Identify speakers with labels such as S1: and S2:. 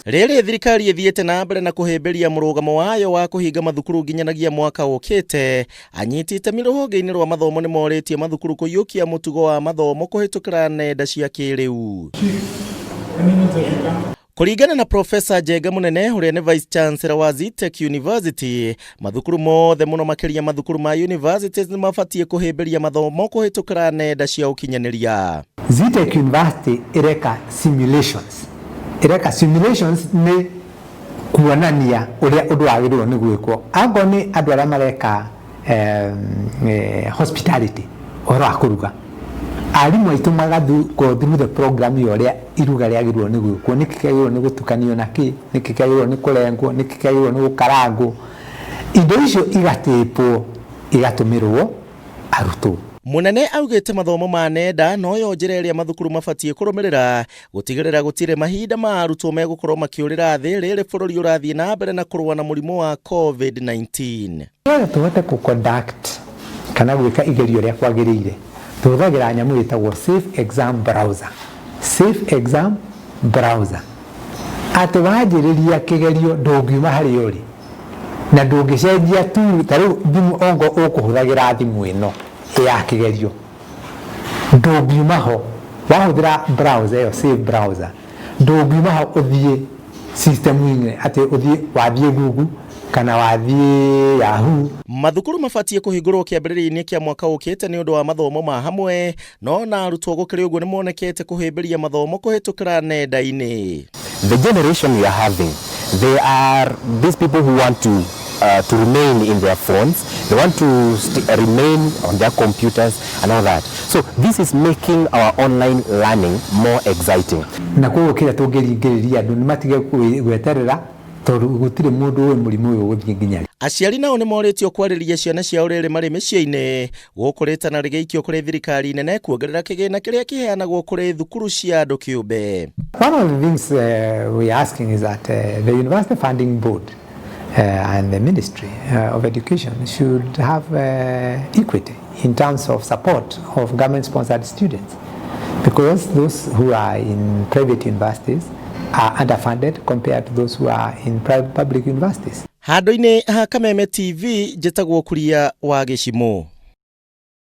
S1: Rĩrĩ thirikari ĩthiĩte na mbere na kũhĩmbĩria mũrũgamo wayo wa kũhinga mathukuru nginyanagia mwaka ũkĩte, anyiti itemi rũhonge-inĩ rwa mathomo nĩ morĩtie mathukuru kũiyũkia mũtugo wa mathomo kũhĩtũkĩra nenda cia kĩrĩu. Kũringana na Profesa Njenga Mũnene ũrĩa nĩ Vice Chancellor wa Zetech University, mathukuru mothe mũno makĩria mathukuru ma universities nĩ mabatiĩ kũhĩmbĩria mathomo kũhĩtũkĩra nenda cia ũkinyanĩria.
S2: Zetech University ĩreka simulations. Ĩreka simulations nĩ kuonania ũrĩa ũndũ wagĩrĩirwo nĩ gwĩkwo. Angorwo nĩ andũ arĩa mareka hospitality, ũhoro wa kũruga, arimũ aitũ magathiĩ go through the program ya ũrĩa iruga rĩagĩrĩirwo nĩ gwĩkwo, nĩkĩ kĩagĩrĩirwo nĩ gũtukanio na kĩ, nĩkĩ kĩagĩrĩirwo nĩ kũrengwo, nĩkĩ kĩagĩrĩirwo nĩ gũkarangwo. Indo icio igatĩpwo igatũmĩrwo arutwo.
S1: Mũnene augĩte mathomo ma nenda noyo njĩra ĩrĩa mathukuru mabatiĩ kũrũmĩrĩra gũtigĩrĩra gũtirĩ mahinda ma arutwo megũkorwo makĩũrĩra thĩ rĩrĩ bũrũri ũrathiĩ na mbere na kũrũa na mũrimũ wa COVID-19.
S2: Nĩgetha tũhote kũ conduct kana gwĩka igerio ũrĩa kwagĩrĩire, tũhũthagĩra nyamũ ĩtagwo Safe Exam Browser. Safe Exam Browser. Atĩ wanjĩrĩria kĩgerio ndũngiuma harĩa ũrĩ na ndũngĩcenjia tu ta rĩu thimũ ongo ũkũhũthagĩra thimũ ĩno ya kĩgerio ndũngiuma ho wahũthĩra browser ĩyo safe browser ndũngiuma ho ũthiĩ system-inĩ atĩ ũthiĩ wathiĩ Google kana wathiĩ Yahoo.
S1: Mathukuru mabatiĩ kũhingũrwo kĩambĩrĩria-inĩ kĩa mwaka ũkĩte nĩ ũndũ wa mathomo ma hamwe, no na arutwo gũkĩrĩ ũguo nĩ monekete kũhĩmbĩria mathomo kũhĩtũkĩra nenda-inĩ.
S3: The generation we are having, they are these people who want to remain in their phones, they want to remain on their computers and all that. So this is making our online learning more exciting.
S2: Na koguo kĩrĩa tũngĩringĩrĩria andũ nĩ matige gweterera tondũ gũtirĩ mũndũ ũĩ mũrimũ ũyũ ũgũthiĩ nginya rĩ.
S1: Aciari nao nĩ morĩtio kwarĩria ciana ciao rĩrĩ marĩ mĩciĩ-inĩ, gũkũ rĩtana rĩgĩikio kũrĩ thirikari nene kuongerera kĩgĩna kĩrĩa kĩheanagwo kũrĩ thukuru cia andũ kĩũmbe.
S2: One of the things we are asking is that the University Funding Board and the Ministry of Education should have equity in terms of support of government-sponsored students, because those who are in private universities are underfunded compared to those who are in private public universities.
S1: Handũ-inĩ ha Kameme TV, njĩtagwo Kuria wa Gĩcimũ.